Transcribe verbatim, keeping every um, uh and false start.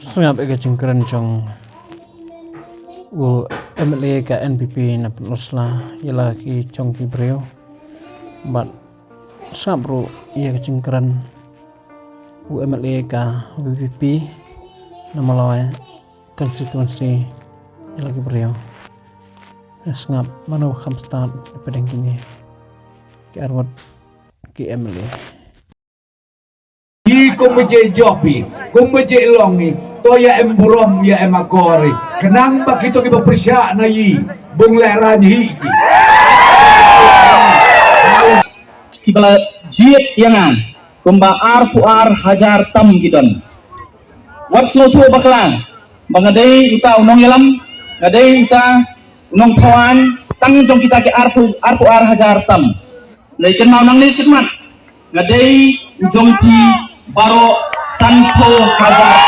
Sngap ïa ka jingkren jong u M L A ka N P P na Pynursla ïa la ki jong ki briew. Bad sngap ruh ïa ka jingkren u M L A ka V P P na Mawlai constituency ïa la ki briew. Sngap mano kham stad pdeng kine ki arwat ki M L A. Ki kumba je jop i, kumba je long i, to ïa em burom, ïa em akor i. Khnang ba kito kiba pyrshah na i, bun leh rang hi ki. Kiba la jied ïa nga kumba arphew ar hajar tam ki don. Wat sngewthuh bakla ba nga dei uta u nongïalam, nga dei uta u nongthaw aiñ tang jong kita ki arphew, arphew ar hajar tam. Lei kynmaw nangne shakhmat, nga dei u jong phi baroh sanphew hajar.